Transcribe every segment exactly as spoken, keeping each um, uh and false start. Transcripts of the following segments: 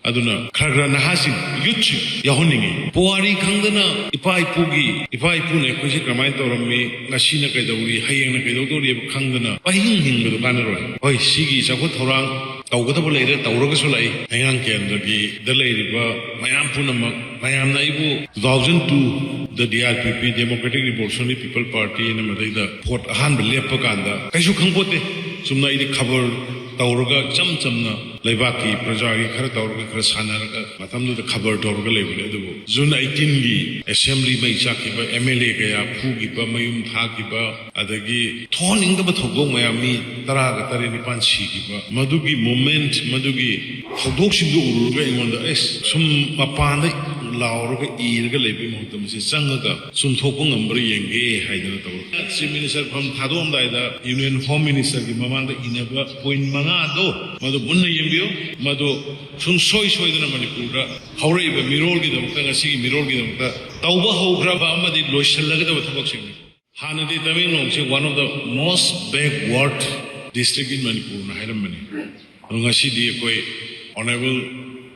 ꯑꯗꯨꯅ ꯈꯔ ꯈꯔ ꯅꯍꯥꯁꯤꯡ, ꯌꯨꯠꯁꯤꯡ ꯌꯥꯎꯍꯟꯅꯤꯡꯉꯤ꯫ ꯄꯨꯋꯥꯔꯤ ꯈꯪꯗꯅ ꯏꯄꯥ ꯏꯄꯨꯒꯤ, ꯏꯄꯥ ꯏꯄꯨꯅ ꯑꯩꯈꯣꯏꯁꯦ ꯀꯔꯝꯍꯥꯏꯅ ꯇꯧꯔꯝꯃꯤ, ꯉꯁꯤꯅ ꯀꯩꯗꯧꯔꯤ, ꯍꯌꯦꯡꯅ ꯀꯩꯗꯧꯗꯧꯔꯤꯕ ꯈꯪꯗꯅ ꯄꯪꯍꯤꯡ ꯍꯤꯡꯕꯗꯨ ꯀꯥꯟꯅꯔꯣꯏ꯫ ꯍꯣꯏ, ꯁꯤꯒꯤ ꯆꯥꯎꯈꯠ ꯊꯧꯔꯥꯡ ꯇꯧꯒꯗꯕ ꯂꯩꯔꯦ, ꯇꯧꯔꯒꯁꯨ ꯂꯥꯛꯏ꯫ ꯍꯩꯉꯥꯡ ꯀꯦꯟꯗ꯭ꯔꯒꯤꯗ ꯂꯩꯔꯤꯕ ꯃꯌꯥꯝ ꯄꯨꯝꯅꯃꯛ, ꯃꯌꯥꯝꯅ ꯑꯩꯕꯨ two thousand two ꯗ D R P P, Democratic Revolutionary People Party ꯍꯥꯏꯅ ꯃꯗꯩꯗ ꯚꯣꯠ ꯑꯍꯥꯟꯕ ꯂꯦꯞꯄ ꯀꯥꯟꯗ ꯀꯩꯁꯨ ꯈꯪꯄꯣꯠꯇꯦ꯫ ꯆꯨꯝꯅ ꯑꯩꯗꯤ ꯈꯕꯔ ꯇꯧꯔꯒ ꯏꯆꯝ ꯆꯝꯅ ꯂꯩꯕꯥꯛꯀꯤ ꯄ꯭ꯔꯖꯥꯒꯤ ꯈꯔ ꯇꯧꯔꯒ, ꯈꯔ ꯁꯥꯟꯅꯔꯒ ꯃꯇꯝꯗꯨꯗ ꯈꯕꯔ ꯇꯧꯔꯒ ꯂꯩꯕꯅꯦ꯫ ꯑꯗꯨꯕꯨ June eighteen ꯒꯤ assembly ꯃꯩ ꯆꯥꯛꯈꯤꯕ, M L A ꯀꯌꯥ ꯐꯨꯈꯤꯕ, ꯃꯌꯨꯝ ꯊꯥꯈꯤꯕ, ꯑꯗꯒꯤ ꯊꯣꯛꯍꯟꯅꯤꯡꯗꯕ ꯊꯧꯗꯣꯛ ꯃꯌꯥꯝ, ꯃꯤ ꯇꯔꯥꯒ ꯇꯔꯦꯠ ꯅꯤꯄꯥꯟ ꯁꯤꯈꯤꯕ, ꯃꯗꯨꯒꯤ movement, ꯃꯗꯨꯒꯤ ꯊꯧꯗꯣꯛꯁꯤꯡꯗꯨ ꯎꯔꯨꯔꯒ ꯑꯩꯉꯣꯟꯗ, ꯑꯦꯁ, ꯁꯨꯝ ꯃꯄꯥꯟꯗ ꯂꯥꯎꯔꯒ ꯏꯔꯒ ꯂꯩꯕꯒꯤ ꯃꯍꯨꯠꯇ ꯃꯁꯤ ꯆꯪꯉꯒ ꯆꯨꯝꯊꯣꯛꯄ ꯉꯝꯕ꯭ꯔꯥ ꯌꯦꯡꯒꯦ ꯍꯥꯏꯗꯅ ꯇꯧꯔꯦ꯫ Chief Minister ꯐꯝ ꯊꯥꯗꯣꯛꯑꯝꯗꯥꯏꯗ Union Home Minister ꯒꯤ ꯃꯃꯥꯡꯗ ꯏꯅꯕ point ꯃꯉꯥꯗꯣ, ꯃꯗꯨ ꯃꯨꯟꯅ ꯌꯦꯡꯕꯤꯌꯨ꯫ ꯃꯗꯨ ꯁꯨꯡꯁꯣꯏ ꯁꯣꯏꯗꯅ ꯃꯅꯤꯄꯨꯔꯗ ꯍꯧꯔꯛꯏꯕ ꯃꯤꯔꯣꯜꯒꯤꯗꯃꯛꯇ, ꯉꯁꯤꯒꯤ ꯃꯤꯔꯣꯜꯒꯤꯗꯃꯛꯇ ꯇꯧꯕ ꯍꯧꯈ꯭ꯔꯕ ꯑꯃꯗꯤ ꯂꯣꯏꯁꯤꯜꯂꯒꯗꯕ ꯊꯕꯛꯁꯤꯡꯅꯤ꯫ ꯍꯥꯟꯅꯗꯤ ꯇꯃꯦꯡꯂꯣꯡꯁꯦ one of the most backward district in Manipur ꯅ ꯍꯥꯏꯔꯝꯕꯅꯤ꯫ ꯑꯗꯣ ꯉꯁꯤꯗꯤ ꯑꯩꯈꯣꯏ Honourable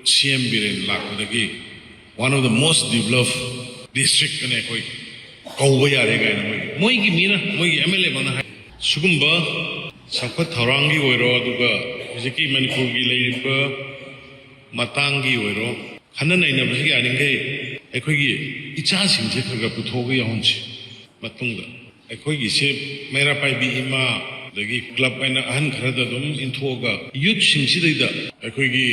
C M ꯕꯤꯔꯦꯟ ꯂꯥꯛꯄꯗꯒꯤ one of the most developed district ꯑꯅ ꯑꯩꯈꯣꯏ ꯀꯧꯕ ꯌꯥꯔꯦ ꯀꯥꯏꯅ ꯃꯣꯏ, ꯃꯣꯏꯒꯤ ꯃꯤꯅ, ꯃꯣꯏꯒꯤ M L A ꯃꯛꯅ ꯍꯥꯏ꯫ ꯁꯤꯒꯨꯝꯕ ꯆꯥꯎꯈꯠ ꯊꯧꯔꯥꯡꯒꯤ ꯑꯣꯏꯔꯣ, ꯑꯗꯨꯒ ꯍꯧꯖꯤꯛꯀꯤ ꯃꯅꯤꯄꯨꯔꯒꯤ ꯂꯩꯔꯤꯕ ꯃꯇꯥꯡꯒꯤ ꯑꯣꯏꯔꯣ, ꯈꯟꯅ ꯅꯩꯅꯕꯁꯤ ꯌꯥꯔꯤꯈꯩ ꯑꯩꯈꯣꯏꯒꯤ ꯏꯆꯥꯁꯤꯡꯁꯦ ꯈꯔ ꯈꯔ ꯄꯨꯊꯣꯛꯑꯒ ꯌꯥꯎꯍꯟꯁꯤ꯫ ꯃꯇꯨꯡꯗ ꯑꯩꯈꯣꯏꯒꯤꯁꯦ ꯃꯩꯔꯥ ꯄꯥꯏꯕꯤ ꯏꯃꯥ, ꯑꯗꯒꯤ club ꯍꯥꯏꯅ ꯑꯍꯟ ꯈꯔꯗ ꯑꯗꯨꯝ ꯏꯟꯊꯣꯛꯑꯒ youth ꯁꯤꯡꯁꯤꯗꯩꯗ ꯑꯩꯈꯣꯏꯒꯤ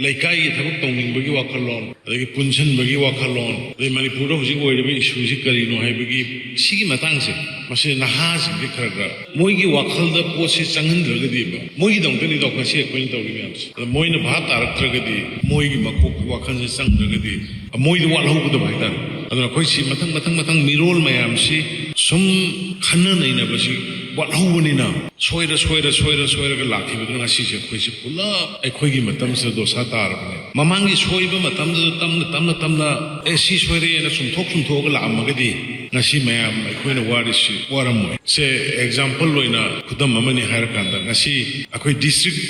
ꯂꯩꯀꯥꯏꯒꯤ ꯊꯕꯛ ꯇꯧꯅꯤꯡꯕꯒꯤ ꯋꯥꯈꯜꯂꯣꯟ, ꯑꯗꯒꯤ ꯄꯨꯟꯁꯤꯟꯕꯒꯤ ꯋꯥꯈꯜꯂꯣꯟ, ꯑꯗꯩ ꯃꯅꯤꯄꯨꯔꯗ ꯍꯧꯖꯤꯛ ꯑꯣꯏꯔꯤꯕ issue ꯁꯤ ꯀꯔꯤꯅꯣ ꯍꯥꯏꯕꯒꯤ ꯁꯤꯒꯤ ꯃꯇꯥꯡꯁꯦ, ꯃꯁꯤ ꯅꯍꯥꯁꯤꯡꯁꯦ ꯈꯔ ꯈꯔ ꯃꯣꯏꯒꯤ ꯋꯥꯈꯜꯗ ꯄꯣꯠꯁꯤ ꯆꯪꯍꯟꯗ꯭ꯔꯒꯗꯤꯕ, ꯃꯣꯏꯒꯤꯗꯃꯛꯇꯅꯤꯗꯣ ꯉꯁꯤ ꯑꯩꯈꯣꯏꯅ ꯇꯧꯔꯤ ꯃꯌꯥꯝꯁꯦ꯫ ꯑꯗ ꯃꯣꯏꯅ ꯚꯥꯞ ꯇꯥꯔꯛꯇ꯭ꯔꯒꯗꯤ ꯃꯣꯏꯒꯤ ꯃꯀꯣꯛ ꯋꯥꯈꯜꯁꯦ ꯆꯪꯗ꯭ꯔꯒꯗꯤ ꯃꯣꯏꯗ ꯋꯥꯠꯍꯧꯒꯗꯕ ꯍꯥꯏꯇꯥꯔꯦ꯫ ꯑꯗꯨꯅ ꯑꯩꯈꯣꯏ ꯁꯤ ꯃꯊꯪ, ꯃꯊꯪ, ꯃꯊꯪ ꯃꯤꯔꯣꯜ ꯃꯌꯥꯝꯁꯤ ꯁꯨꯝ ꯈꯟꯅ ꯅꯩꯅꯕꯁꯤ ꯋꯥꯠꯍꯧꯕꯅꯤꯅ ꯁꯣꯏꯔ, ꯁꯣꯏꯔ, ꯁꯣꯏꯔ, ꯁꯣꯏꯔꯒ ꯂꯥꯛꯈꯤꯕꯗꯨꯅ ꯉꯁꯤꯁꯦ ꯑꯩꯈꯣꯏꯁꯦ ꯄꯨꯂꯞ ꯑꯩꯈꯣꯏꯒꯤ ꯃꯇꯝꯁꯤꯗ ꯗꯣꯁꯥ ꯇꯥꯔꯕꯅꯦ꯫ ꯃꯃꯥꯡꯒꯤ ꯁꯣꯏꯕ ꯃꯇꯝꯗꯨꯗ ꯇꯞꯅ, ꯇꯞꯅ, ꯇꯞꯅ, "ꯑꯦ, ꯁꯤ ꯁꯣꯏꯔꯦꯅ" ꯆꯨꯝꯊꯣꯛ, ꯆꯨꯝꯊꯣꯛꯑꯒ ꯂꯥꯛꯑꯝꯃꯒꯗꯤ ꯉꯁꯤ ꯃꯌꯥꯝ ꯑꯩꯈꯣꯏꯅ ꯋꯥꯔꯤꯁꯤ ꯋꯥꯔꯝꯃꯣꯏ꯫ ꯁꯦ example ꯑꯣꯏꯅ ꯈꯨꯗꯝ ꯑꯃꯅꯤ ꯍꯥꯏꯔꯀꯥꯟꯗ ꯉꯁꯤ ꯑꯩꯈꯣꯏ district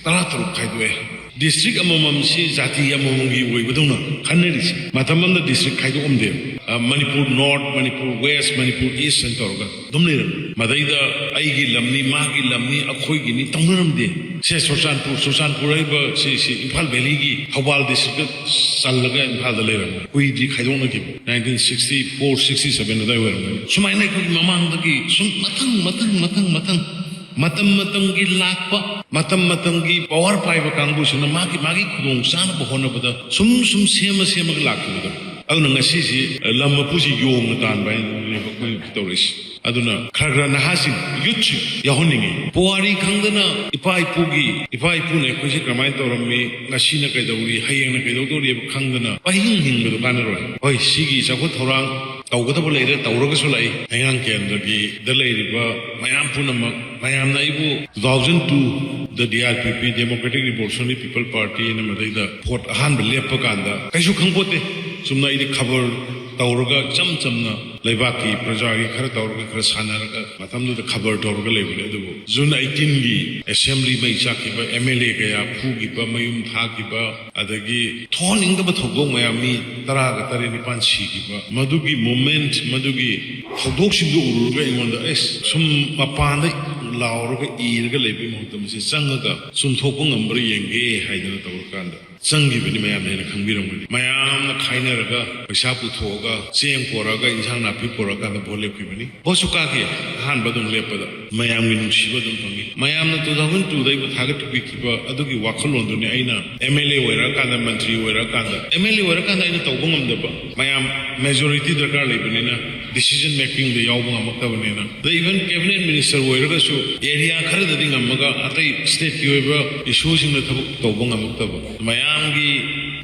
ꯇꯔꯥꯇꯔꯨꯛ ꯈꯥꯏꯗꯣꯛꯑꯦ꯫ ꯗꯤꯁꯇ꯭ꯔꯤꯛ ꯑꯃꯃꯝꯁꯤ ꯖꯥꯇꯤ ꯑꯃꯃꯝꯒꯤ ꯑꯣꯏꯕꯗꯧꯅ ꯈꯟꯅꯔꯤꯁꯦ꯫ ꯃꯇꯝ ꯑꯃꯗ ꯗꯤꯁꯇ꯭ꯔꯤꯛ ꯈꯥꯏꯗꯣꯛꯑꯝꯗꯦꯕ꯫ ꯑ, ꯃꯅꯤꯄꯨꯔ ꯅꯣꯔꯠ, ꯃꯅꯤꯄꯨꯔ ꯋꯦꯁ, ꯃꯅꯤꯄꯨꯔ ꯏꯁ ꯍꯥꯏꯅ ꯇꯧꯔꯒ ꯑꯗꯨꯝ ꯂꯩꯔꯝꯃꯤ꯫ ꯃꯗꯩꯗ ꯑꯩꯒꯤ ꯂꯝꯅꯤ, ꯃꯥꯒꯤ ꯂꯝꯅꯤ, ꯑꯩꯈꯣꯏꯒꯤꯅꯤ ꯇꯧꯅꯔꯝꯗꯦ꯫ ꯁꯦ ꯆꯨꯔꯆꯥꯟꯄꯨꯔ, ꯆꯨꯔꯆꯥꯟꯄꯨꯔ ꯍꯥꯏꯔꯤꯕ ꯁꯤ, ꯁꯤ ꯏꯝꯐꯥꯜ ꯚꯦꯂꯤꯒꯤ ꯊꯧꯕꯥꯜ ꯗꯤꯁꯇ꯭ꯔꯤꯛꯇ ꯆꯜꯂꯒ ꯏꯝꯐꯥꯜꯗ ꯂꯩꯔꯝꯃꯤ꯫ ꯀꯨꯏꯗ꯭ꯔꯤ ꯈꯥꯏꯗꯣꯛꯅꯈꯤꯕ, nineteen sixty four, sixty seven ꯑꯗꯨꯋꯥꯏ ꯑꯣꯏꯔꯝꯒꯅꯤ꯫ ꯁꯨꯃꯥꯏꯅ ꯑꯩꯈꯣꯏꯒꯤ ꯃꯃꯥꯡꯗꯒꯤ ꯁꯨꯝ ꯃꯊꯪ, ꯃꯊꯪ, ꯃꯊꯪ, ꯃꯊꯪ, ꯃꯇꯝ ꯃꯇꯝꯒꯤ ꯂꯥꯛꯄ, ꯃꯇꯝ ꯃꯇꯝꯒꯤ ꯄꯋꯥꯔ ꯄꯥꯏꯕ ꯀꯥꯡꯕꯨꯁꯤꯅ ꯃꯥꯒꯤ, ꯃꯥꯒꯤ ꯈꯨꯗꯣꯡ ꯆꯥꯅꯕ ꯍꯣꯠꯅꯕꯗ ꯁꯨꯝ, ꯁꯨꯝ ꯁꯦꯝꯃ, ꯁꯦꯝꯃꯒ ꯂꯥꯛꯈꯤꯕꯗꯣ꯫ ꯑꯗꯨꯅ ꯉꯁꯤꯁꯤ, ꯑ, ꯂꯝ ꯃꯄꯨꯁꯤ ꯌꯣꯡꯅ ꯇꯥꯟꯕ ꯍꯥꯏꯅ ꯑꯩꯈꯣꯏꯅ ꯇꯧꯔꯛꯏꯁꯤ꯫ ꯑꯗꯨꯅ ꯈꯔ ꯈꯔ ꯅꯍꯥꯁꯤꯡ, ꯌꯨꯠꯁꯤꯡ ꯌꯥꯎꯍꯟꯅꯤꯡꯉꯤ꯫ ꯄꯨꯋꯥꯔꯤ ꯈꯪꯗꯅ ꯏꯄꯥ ꯏꯄꯨꯒꯤ, ꯏꯄꯥ ꯏꯄꯨꯅ ꯑꯩꯈꯣꯏꯁꯦ ꯀꯔꯝꯍꯥꯏꯅ ꯇꯧꯔꯝꯃꯤ, ꯉꯁꯤꯅ ꯀꯩꯗꯧꯔꯤ, ꯍꯌꯦꯡꯅ ꯀꯩꯗꯧꯗꯧꯔꯤꯕ ꯈꯪꯗꯅ ꯄꯪꯍꯤꯡ ꯍꯤꯡꯕꯗꯣ ꯀꯥꯟꯅꯔꯣꯏ꯫ ꯍꯣꯏ, ꯁꯤꯒꯤ ꯆꯥꯎꯈꯠ ꯊꯧꯔꯥꯡ ꯇꯧꯒꯗꯕ ꯂꯩꯔꯦ, ꯇꯧꯔꯒꯁꯨ ꯂꯥꯛꯏ꯫ ꯍꯩꯉꯥꯡ ꯀꯦꯟꯗ꯭ꯔꯒꯤꯗ ꯂꯩꯔꯤꯕ ꯃꯌꯥꯝ ꯄꯨꯝꯅꯃꯛ, ꯃꯌꯥꯝꯅ ꯑꯩꯕꯨ two thousand two ꯗ D R P P, Democratic Revolutionary People Party ꯍꯥꯏꯅ ꯃꯗꯩꯗ ꯚꯣꯠ ꯑꯍꯥꯟꯕ ꯂꯦꯞꯄ ꯀꯥꯟꯗ ꯀꯩꯁꯨ ꯈꯪꯄꯣꯠꯇꯦ꯫ ꯆꯨꯝꯅ ꯑꯩꯗꯤ ꯈꯕꯔ ꯇꯧꯔꯒ ꯏꯆꯝ ꯆꯝꯅ ꯂꯩꯕꯥꯛꯀꯤ ꯄ꯭ꯔꯖꯥꯒꯤ ꯈꯔ ꯇꯧꯔꯒ ꯈꯔ ꯁꯥꯟꯅꯔꯒ ꯃꯇꯝꯗꯨꯗ ꯈꯕꯔ ꯇꯧꯔꯒ ꯂꯩꯕꯅꯦ꯫ ꯑꯗꯨꯕꯨ June eighteenꯒꯤ assembly ꯃꯩ ꯆꯥꯛꯈꯤꯕ, M L A ꯀꯌꯥ ꯐꯨꯈꯤꯕ, ꯃꯌꯨꯝ ꯊꯥꯈꯤꯕ, ꯑꯗꯒꯤ ꯊꯣꯛꯍꯟꯅꯤꯡꯗꯕ ꯊꯧꯗꯣꯛ ꯃꯌꯥꯝ, ꯃꯤ ꯇꯔꯥꯒ ꯇꯔꯦꯠ ꯅꯤꯄꯥꯜ ꯁꯤꯈꯤꯕ, ꯃꯗꯨꯒꯤ moment, ꯃꯗꯨꯒꯤ ꯊꯧꯗꯣꯛꯁꯤꯡꯗꯨ ꯎꯔꯨꯔꯒ ꯑꯩꯉꯣꯟꯗ, "ꯑꯦꯁ, ꯁꯨꯝ ꯃꯄꯥꯟꯗ ꯂꯥꯎꯔꯒ ꯏꯔꯒ ꯂꯩꯕꯒꯤ ꯃꯍꯨꯠꯇ ꯃꯁꯤ ꯆꯪꯉꯒ ꯆꯨꯝꯊꯣꯛꯄ ꯉꯝꯕ꯭ꯔꯥ ꯌꯦꯡꯒꯦ" ꯍꯥꯏꯗꯅ ꯇꯧꯔꯀꯥꯟꯗ ꯆꯪꯈꯤꯕꯅꯤ꯫ ꯃꯌꯥꯝꯅ ꯍꯦꯟꯅ ꯈꯪꯕꯤꯔꯝꯒꯅꯤ꯫ ꯃꯌꯥꯝꯅ ꯈꯥꯏꯅꯔꯒ, ꯄꯩꯁꯥ ꯄꯨꯊꯣꯛꯑꯒ, ꯆꯦꯡ ꯄꯣꯔꯛꯑꯒ, ꯏꯟꯁꯥꯡ ꯅꯥꯄꯤ ꯄꯣꯔꯛꯑꯀꯥꯟꯗ ꯚꯣꯠ ꯂꯦꯞꯈꯤꯕꯅꯤ꯫ ꯚꯣꯠꯁꯨ ꯀꯥꯈꯤ꯫ ꯑꯍꯥꯟꯕ ꯑꯗꯨꯝ ꯂꯦꯞꯄꯗ ꯃꯌꯥꯝꯒꯤ ꯅꯨꯡꯁꯤꯕ ꯑꯗꯨꯝ ꯐꯪꯉꯤ꯫ ꯃꯌꯥꯝꯅ two thousand twoꯗ ꯑꯩꯕꯨ ꯊꯥꯒꯠꯄꯤꯈꯤꯕ ꯑꯗꯨꯒꯤ ꯋꯥꯈꯜꯂꯣꯟꯗꯨꯅꯤ ꯑꯩꯅ M L A ꯑꯣꯏꯔꯛꯑꯀꯥꯟꯗ, Mantri ꯑꯣꯏꯔꯛꯑꯀꯥꯟꯗ, M L A ꯑꯣꯏꯔꯀꯥꯟꯗ ꯑꯩꯅ ꯇꯧꯕ ꯉꯝꯗꯕ, ꯃꯌꯥꯝ majority ꯗꯔꯀꯥꯔ ꯂꯩꯕꯅꯤꯅ, decision makingꯗ ꯌꯥꯎꯕ ꯉꯝꯃꯛꯇꯕꯅꯤꯅ, ꯑꯗꯩ even cabinet minister ꯑꯣꯏꯔꯒꯁꯨ area ꯈꯔꯗꯗꯤ ꯉꯝꯃꯒ ꯑꯇꯩ stateꯀꯤ ꯑꯣꯏꯕ issueꯁꯤꯡꯗ ꯊꯕꯛ ꯇꯧꯕ ꯉꯝꯃꯛꯇꯕ, ꯃꯌꯥꯝꯒꯤ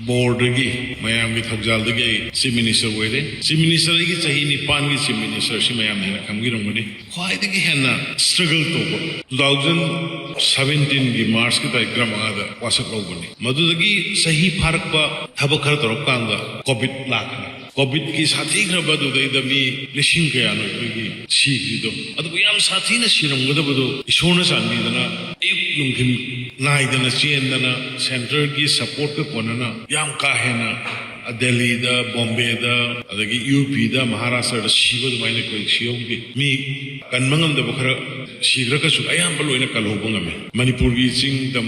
ꯕꯣꯔꯗꯒꯤ, ꯃꯌꯥꯝꯒꯤ ꯊꯧꯖꯥꯜꯗꯒꯤ ꯑꯩ Chief Minister ꯑꯣꯏꯔꯦ꯫ Chief Minister, ꯑꯩꯒꯤ ꯆꯍꯤ ꯅꯤꯄꯥꯟꯒꯤ Chief Ministerꯁꯤ ꯃꯌꯥꯝꯅ ꯍꯦꯟꯅ ꯈꯪꯕꯤꯔꯝꯒꯅꯤ꯫ ꯈ꯭ꯋꯥꯏꯗꯒꯤ ꯍꯦꯟꯅ struggle ꯇꯧꯕ two thousand seventeenꯒꯤ Marchꯀꯤ ꯇꯥꯔꯤꯛ ꯇꯔꯥꯃꯉꯥꯗ ꯋꯥꯁꯛ ꯂꯧꯕꯅꯤ꯫ ꯃꯗꯨꯗꯒꯤ ꯆꯍꯤ ꯐꯥꯔꯛꯄ, ꯊꯕꯛ ꯈꯔ ꯇꯧꯔꯛꯀꯥꯟꯗ COVID ꯂꯥꯛꯈ꯭ꯔꯦ꯫ COVIDꯀꯤ ꯁꯥꯊꯤꯈ꯭ꯔꯕ ꯑꯗꯨꯗꯩꯗ ꯃꯤ ꯂꯤꯁꯤꯡ ꯀꯌꯥꯅꯣ ꯑꯩꯈꯣꯏꯒꯤ ꯁꯤꯈ꯭ꯔꯤꯗꯣ꯫ ꯑꯗꯨꯕꯨ ꯌꯥꯝ ꯁꯥꯊꯤꯅ ꯁꯤꯔꯝꯒꯗꯕꯗꯣ ꯏꯁꯣꯔꯅ ꯆꯥꯟꯕꯤꯗꯅ ꯑꯌꯨꯛ ꯅꯨꯡꯊꯤꯜ ꯅꯥꯏꯗꯅ ꯆꯦꯟꯗꯅ centreꯒꯤ supportꯀ ꯀꯣꯟꯅꯅ ꯌꯥꯝ ꯀꯥ ꯍꯦꯟꯅ ꯗꯦꯜꯂꯤꯗ, ꯕꯣꯝꯕꯦꯗ, ꯑꯗꯒꯤ UPꯗ, ꯃꯍꯥꯔꯥꯁꯇ꯭ꯔꯗ ꯁꯤꯕ ꯑꯗꯨꯃꯥꯏꯅ ꯑꯩꯈꯣꯏ ꯁꯤꯍꯧꯗꯦ꯫ ꯃꯤ ꯀꯟꯕ ꯉꯝꯗꯕ ꯈꯔ ꯁꯤꯈ꯭ꯔꯒꯁꯨ ꯑꯌꯥꯝꯕ ꯂꯣꯏꯅ ꯀꯜꯍꯧꯕ ꯉꯝꯃꯤ꯫ ꯃꯅꯤꯄꯨꯔꯒꯤ ꯆꯤꯡ ꯇꯝ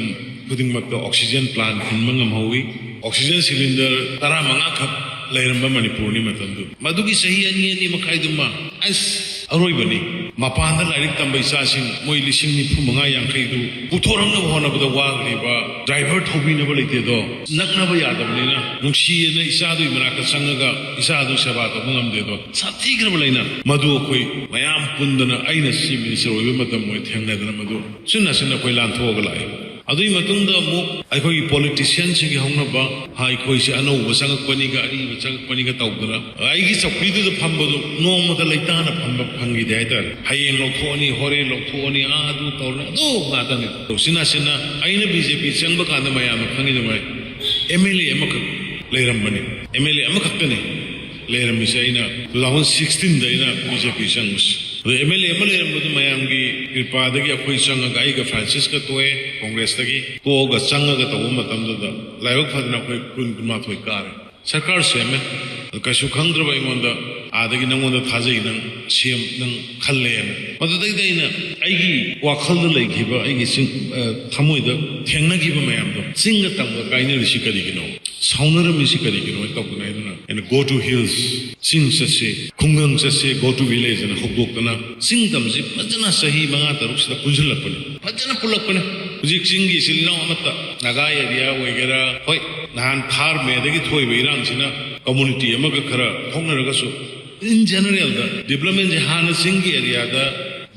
ꯈꯨꯗꯤꯡꯃꯛꯇ oxygen plant ꯍꯨꯟꯕ ꯉꯝꯍꯧꯋꯤ꯫ Oxygen cylinder ꯇꯔꯥꯃꯉꯥ ꯈꯛ ꯂꯩꯔꯝꯕ ꯃꯅꯤꯄꯨꯔꯅꯤ ꯃꯇꯝꯗꯨ꯫ ꯃꯗꯨꯒꯤ ꯆꯍꯤ ꯑꯅꯤ, ꯑꯅꯤ ꯃꯈꯥꯏꯗꯨꯃ ꯑꯁ ꯑꯔꯣꯏꯕꯅꯤ꯫ ꯃꯄꯥꯟꯗ ꯂꯥꯏꯔꯤꯛ ꯇꯝꯕ ꯏꯆꯥꯁꯤꯡ ꯃꯣꯏ ꯂꯤꯁꯤꯡ ꯅꯤꯐꯨ ꯃꯉꯥ ꯌꯥꯡꯈꯩꯗꯨ ꯄꯨꯊꯣꯔꯛꯅꯕ ꯍꯣꯠꯅꯕꯗ ꯋꯥꯈ꯭ꯔꯤꯕ, driver ꯊꯧꯕꯤꯅꯕ ꯂꯩꯇꯦꯗꯣ, ꯅꯛꯅꯕ ꯌꯥꯗꯕꯅꯤꯅ ꯅꯨꯡꯁꯤꯌꯦꯅ ꯏꯆꯥꯗꯨꯒꯤ ꯃꯅꯥꯛꯇ ꯆꯪꯉꯒ ꯏꯆꯥꯗꯨ ꯁꯦꯕꯥ ꯇꯧꯕ ꯉꯝꯗꯦꯗꯣ꯫ ꯁꯥꯊꯤꯈ꯭ꯔꯕ ꯂꯩꯅꯥ꯫ ꯃꯗꯨ ꯑꯩꯈꯣꯏ ꯃꯌꯥꯝ ꯄꯨꯟꯗꯅ, ꯑꯩꯅ chief minister ꯑꯣꯏꯕ ꯃꯇꯝ ꯑꯣꯏ ꯊꯦꯡꯅꯗꯅ ꯃꯗꯨ ꯁꯤꯟꯅ ꯁꯤꯟꯅ ꯑꯩꯈꯣꯏ ꯂꯥꯟꯊꯣꯛꯑꯒ ꯂꯥꯛꯏ꯫ ꯑꯗꯨꯒꯤ ꯃꯇꯨꯡꯗ ꯑꯃꯨꯛ ꯑꯩꯈꯣꯏꯒꯤ politicianꯁꯤꯡꯒꯤ ꯍꯧꯅꯕ, "ꯍꯥ, ꯑꯩꯈꯣꯏꯁꯦ ꯑꯅꯧꯕ ꯆꯪꯉꯛꯄꯅꯤꯒ ꯑꯔꯤꯕ ꯆꯪꯉꯛꯄꯅꯤꯒ" ꯇꯧꯗꯅ ꯑꯩꯒꯤ ꯆꯧꯀ꯭ꯔꯤꯗꯨꯗ ꯐꯝꯕꯗꯨ ꯅꯣꯡꯃꯇ ꯂꯩꯇꯥꯅ ꯐꯝꯕ ꯐꯪꯈꯤꯗꯦ ꯍꯥꯏꯇꯥꯔꯦ꯫ ꯍꯌꯦꯡ ꯂꯧꯊꯣꯛꯑꯅꯤ, ꯍꯣꯔꯦꯟ ꯂꯧꯊꯣꯛꯑꯅꯤ, ꯑꯥ ꯑꯗꯨ ꯇꯧꯔꯅꯤ, ꯑꯗꯨ ꯉꯥꯛꯇꯅꯤ꯫ ꯇꯧꯁꯤꯟꯅ ꯁꯤꯟꯅ ꯑꯩꯅ BJP ꯆꯪꯕ ꯀꯥꯟꯗ ꯃꯌꯥꯝꯅ ꯈꯪꯉꯤꯗꯨꯉꯥꯏ MLA ꯑꯃꯈꯛ ꯂꯩꯔꯝꯕꯅꯤ꯫ MLA ꯑꯃꯈꯛꯇꯅꯤ ꯂꯩꯔꯝꯃꯤꯁꯦ꯫ ꯑꯩꯅ two thousand sixteenꯗ ꯑꯩꯅ BJP ꯆꯪꯕꯁꯦ꯫ ꯑꯗꯣ MLA ꯑꯃ ꯂꯩꯔꯝꯕꯗꯨ ꯃꯌꯥꯝꯒꯤ ꯀ꯭ꯔꯤꯄꯥꯗꯒꯤ ꯑꯩꯈꯣꯏ ꯆꯪꯉꯒ, ꯑꯩꯒ Francisꯀ ꯇꯣꯛꯑꯦ, Congressꯇꯒꯤ ꯇꯣꯛꯑꯒ ꯆꯪꯉꯒ ꯇꯧꯕ ꯃꯇꯝꯗꯨꯗ ꯂꯥꯏꯕꯛ ꯐꯗꯅ ꯑꯩꯈꯣꯏ ꯀꯨꯟ, ꯀꯨꯟꯃꯥꯊꯣꯏ ꯀꯥꯔꯦ꯫ ꯁꯔꯀꯥꯔ ꯁꯦꯝꯃꯦ꯫ ꯑꯗꯨ ꯀꯩꯁꯨ ꯈꯪꯗ꯭ꯔꯕ ꯑꯩꯉꯣꯟꯗ, "ꯑꯥꯗꯒꯤ ꯅꯪꯉꯣꯟꯗ ꯊꯥꯖꯩ, ꯅꯪ ꯁꯦꯝ, ꯅꯪ ꯈꯜꯂꯦꯅ"꯫ ꯃꯗꯨꯗꯩꯗ ꯑꯩꯅ ꯑꯩꯒꯤ ꯋꯥꯈꯜꯗ ꯂꯩꯈꯤꯕ, ꯑꯩꯒꯤ ꯆꯤꯡ-, ꯑ, ꯊꯃꯣꯏꯗ ꯊꯦꯡꯅꯈꯤꯕ ꯃꯌꯥꯝꯗꯣ, "ꯆꯤꯡꯒ ꯇꯝꯒ ꯀꯥꯏꯅꯔꯤꯁꯤ ꯀꯔꯤꯒꯤꯅꯣ? ꯁꯥꯎꯅꯔꯝꯃꯤꯁꯤ ꯀꯔꯤꯒꯤꯅꯣ?" ꯍꯥꯏꯅ ꯇꯧꯗꯅ ꯍꯥꯏꯗꯨꯅ ꯑꯩꯅ "Go to hills", ꯆꯤꯡ ꯆꯠꯁꯦ, ꯈꯨꯡꯒꯪ ꯆꯠꯁꯦ, "Go to village" ꯍꯥꯏꯅ ꯍꯧꯗꯣꯛꯇꯅ ꯆꯤꯡ ꯇꯝꯁꯤ ꯐꯖꯅ ꯆꯍꯤ ꯃꯉꯥ ꯇꯔꯨꯛꯁꯤꯗ ꯄꯨꯟꯁꯤꯜꯂꯛꯄꯅꯤ꯫ ꯐꯖꯅ ꯄꯨꯜꯂꯛꯄꯅꯦ꯫ ꯍꯧꯖꯤꯛ ꯆꯤꯡꯒꯤ ꯏꯆꯤꯜ ꯏꯅꯥꯎ ꯑꯃꯠꯇ, ꯅꯥꯒꯥ area ꯑꯣꯏꯒꯦꯔꯥ, ꯍꯣꯏ, ꯅꯍꯥꯟ ꯊꯥꯔ ꯃꯦꯗꯒꯤ ꯊꯣꯛꯏꯕ ꯏꯔꯥꯡꯁꯤꯅ community ꯑꯃꯒ ꯈꯔ ꯊꯣꯛꯅꯔꯒꯁꯨ, in generalꯗ developmentꯁꯦ ꯍꯥꯟꯅ ꯆꯤꯡꯒꯤ areaꯗ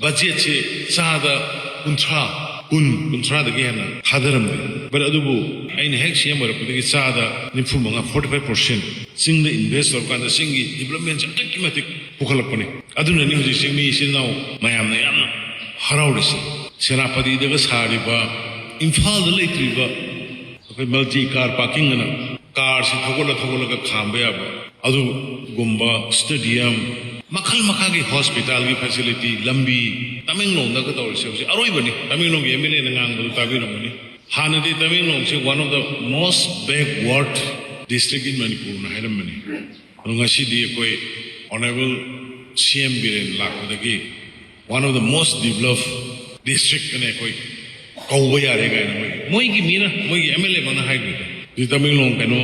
budgetꯁꯦ ꯆꯥꯗ ꯀꯨꯟꯊ꯭ꯔꯥ, ꯀꯨꯟ, ꯀꯨꯟꯊ꯭ꯔꯥꯗꯒꯤ ꯍꯦꯟꯅ ꯊꯥꯗꯔꯝꯗꯦ꯫ But ꯑꯗꯨꯕꯨ ꯑꯩꯅ ꯍꯦꯛ CM ꯑꯣꯏꯔꯛꯄꯗꯒꯤ ꯆꯥꯗ ꯅꯤꯐꯨ ꯃꯉꯥ, forty five percent ꯆꯤꯡꯗ invest ꯇꯧꯔꯀꯥꯟꯗ ꯆꯤꯡꯒꯤ developmentꯁꯦ ꯑꯗꯨꯛꯀꯤ ꯃꯇꯤꯛ ꯄꯨꯈꯠꯂꯛꯄꯅꯤ꯫ ꯑꯗꯨꯅꯅꯤ ꯍꯧꯖꯤꯛ ꯆꯤꯡꯃꯤ ꯏꯆꯤꯜ ꯏꯅꯥꯎ ꯃꯌꯥꯝꯅ ꯌꯥꯝꯅ ꯍꯔꯥꯎꯔꯤꯁꯦ꯫ ꯁꯦꯅꯥꯄꯇꯤꯗꯒ ꯁꯥꯔꯤꯕ, ꯏꯝꯐꯥꯜꯗ ꯂꯩꯇ꯭ꯔꯤꯕ ꯑꯩꯈꯣꯏ multi car parking ꯑꯅ carꯁꯤ ꯊꯧꯒꯠꯂ ꯊꯧꯒꯠꯂꯒ ꯈꯥꯝꯕ ꯌꯥꯕ ꯑꯗꯨꯒꯨꯝꯕ stadium, ꯃꯈꯜ ꯃꯈꯥꯒꯤ ꯍꯣꯁꯄꯤꯇꯥꯜꯒꯤ ꯐꯦꯁꯤꯂꯤꯇꯤ, ꯂꯝꯕꯤ, ꯇꯃꯦꯡꯂꯣꯡꯗꯒ ꯇꯧꯔꯤꯁꯦ ꯍꯧꯖꯤꯛ ꯑꯔꯣꯏꯕꯅꯤ꯫ ꯇꯃꯦꯡꯂꯣꯡꯒꯤ ꯑꯦꯝ ꯑꯦꯜ ꯑꯦꯅ ꯉꯥꯡꯕꯗꯨ ꯇꯥꯕꯤꯔꯝꯒꯅꯤ꯫ ꯍꯥꯟꯅꯗꯤ ꯇꯃꯦꯡꯂꯣꯡꯁꯦ one of the most backward district in ꯃꯅꯤꯄꯨꯔꯅ ꯍꯥꯏꯔꯝꯕꯅꯤ꯫ ꯑꯗꯣ ꯉꯁꯤꯗꯤ ꯑꯩꯈꯣꯏ ꯑꯣꯅꯔꯦꯕꯜ ꯁꯤ ꯑꯦꯝ ꯕꯤꯔꯦꯟ ꯂꯥꯛꯄꯗꯒꯤ one of the most developed district ꯑꯅ ꯑꯩꯈꯣꯏ ꯀꯧꯕ ꯌꯥꯔꯦ ꯀꯥꯏꯅ ꯃꯣꯏ, ꯃꯣꯏꯒꯤ ꯃꯤꯅ, ꯃꯣꯏꯒꯤ ꯑꯦꯝ ꯑꯦꯜ ꯑꯦ ꯑꯃꯅ ꯍꯥꯏꯈ꯭ꯔꯤꯗꯣ꯫ ꯍꯧꯖꯤꯛ ꯇꯃꯦꯡꯂꯣꯡ ꯀꯩꯅꯣ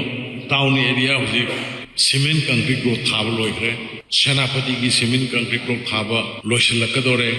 ꯇꯥꯎꯟ ꯑꯦꯔꯤꯌꯥ ꯍꯧꯖꯤꯛ ꯁꯤꯃꯦꯟ ꯀꯪꯀ꯭ꯔꯤꯠ ꯔꯣꯗ ꯊꯥꯕ ꯂꯣꯏꯈ꯭ꯔꯦ꯫ ꯁꯦꯅꯥꯄꯇꯤꯒꯤ ꯁꯤꯃꯦꯟ ꯀꯪꯀ꯭ꯔꯤꯠ ꯔꯣꯗ ꯊꯥꯕ ꯂꯣꯏꯁꯤꯜꯂꯛꯀꯗꯧꯔꯦ꯫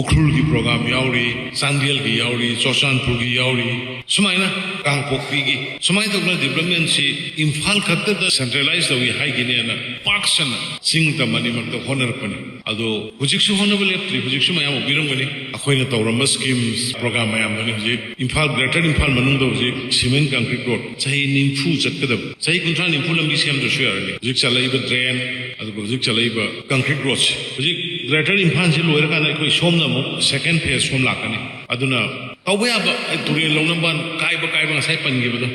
ꯎꯈ꯭ꯔꯨꯜꯒꯤ ꯄ꯭ꯔꯣꯒ꯭ꯔꯥꯝ ꯌꯥꯎꯔꯤ, ꯆꯥꯟꯗꯦꯜꯒꯤ ꯌꯥꯎꯔꯤ, ꯆꯨꯔꯆꯥꯟꯄꯨꯔꯒꯤ ꯌꯥꯎꯔꯤ, ꯁꯨꯃꯥꯏꯅ ꯀꯥꯡꯄꯣꯛꯄꯤꯒꯤ ꯁꯨꯃꯥꯏꯅ ꯇꯧꯗꯅ ꯗꯤꯕ꯭ꯂꯞꯃꯦꯟꯁꯤ ꯏꯝꯐꯥꯜ ꯈꯛꯇꯗ ꯁꯦꯟꯇ꯭ꯔꯦꯂꯥꯏꯁ ꯇꯧꯏ ꯍꯥꯏꯈꯤꯅꯦꯅ ꯄꯥꯛ ꯁꯟꯅ ꯆꯤꯡ ꯇꯝ ꯑꯅꯤꯃꯛꯇ ꯍꯣꯠꯅꯔꯛꯄꯅꯤ꯫ ꯑꯗꯣ ꯍꯧꯖꯤꯛꯁꯨ ꯍꯣꯠꯅꯕ ꯂꯦꯞꯇ꯭ꯔꯤ, ꯍꯧꯖꯤꯛꯁꯨ ꯃꯌꯥꯝ ꯎꯕꯤꯔꯝꯒꯅꯤ꯫ ꯑꯩꯈꯣꯏꯅ ꯇꯧꯔꯝꯕ ꯁ꯭ꯀꯤꯝꯁ, ꯄ꯭ꯔꯣꯒ꯭ꯔꯥꯝ ꯃꯌꯥꯝꯗꯨꯅꯤ ꯍꯧꯖꯤꯛ ꯏꯝꯐꯥꯜ, ꯒ꯭ꯔꯦꯇꯔ ꯏꯝꯐꯥꯜ ꯃꯅꯨꯡꯗ ꯍꯧꯖꯤꯛ ꯁꯤꯃꯦꯟ ꯀꯪꯀ꯭ꯔꯤꯠ ꯔꯣꯗ ꯆꯍꯤ ꯅꯤꯐꯨ ꯆꯠꯀꯗꯕ, ꯆꯍꯤ ꯀꯨꯟꯊ꯭ꯔꯥ ꯅꯤꯐꯨ ꯂꯝꯕꯤ ꯁꯦꯝꯗ꯭ꯔꯁꯨ ꯌꯥꯔꯅꯤ꯫ ꯍꯧꯖꯤꯛ ꯆꯠꯂꯛꯏꯕ ꯗ꯭ꯔꯦꯟ, ꯑꯗꯨꯒ ꯍꯧꯖꯤꯛ ꯆꯠꯂꯛꯏꯕ ꯀꯪꯀ꯭ꯔꯤꯠ ꯔꯣꯗꯁꯦ, ꯍꯧꯖꯤꯛ ꯒ꯭ꯔꯦꯇꯔ ꯏꯝꯐꯥꯜꯁꯤ ꯂꯣꯏꯔꯀꯥꯟꯗ ꯑꯩꯈꯣꯏ ꯁꯣꯝꯅ ꯑꯃꯨꯛ ꯁꯦꯀꯦꯟ ꯐꯦꯁ ꯁꯣꯝ ꯂꯥꯛꯀꯅꯤ꯫ ꯑꯗꯨꯅ ꯇꯧꯕ ꯌꯥꯕ, ꯑꯩ ꯇꯨꯔꯦꯜ ꯂꯧꯅꯕ ꯀꯥꯏꯕ, ꯀꯥꯏꯕ ꯉꯁꯥꯏ ꯄꯟꯈꯤꯕꯗꯣ,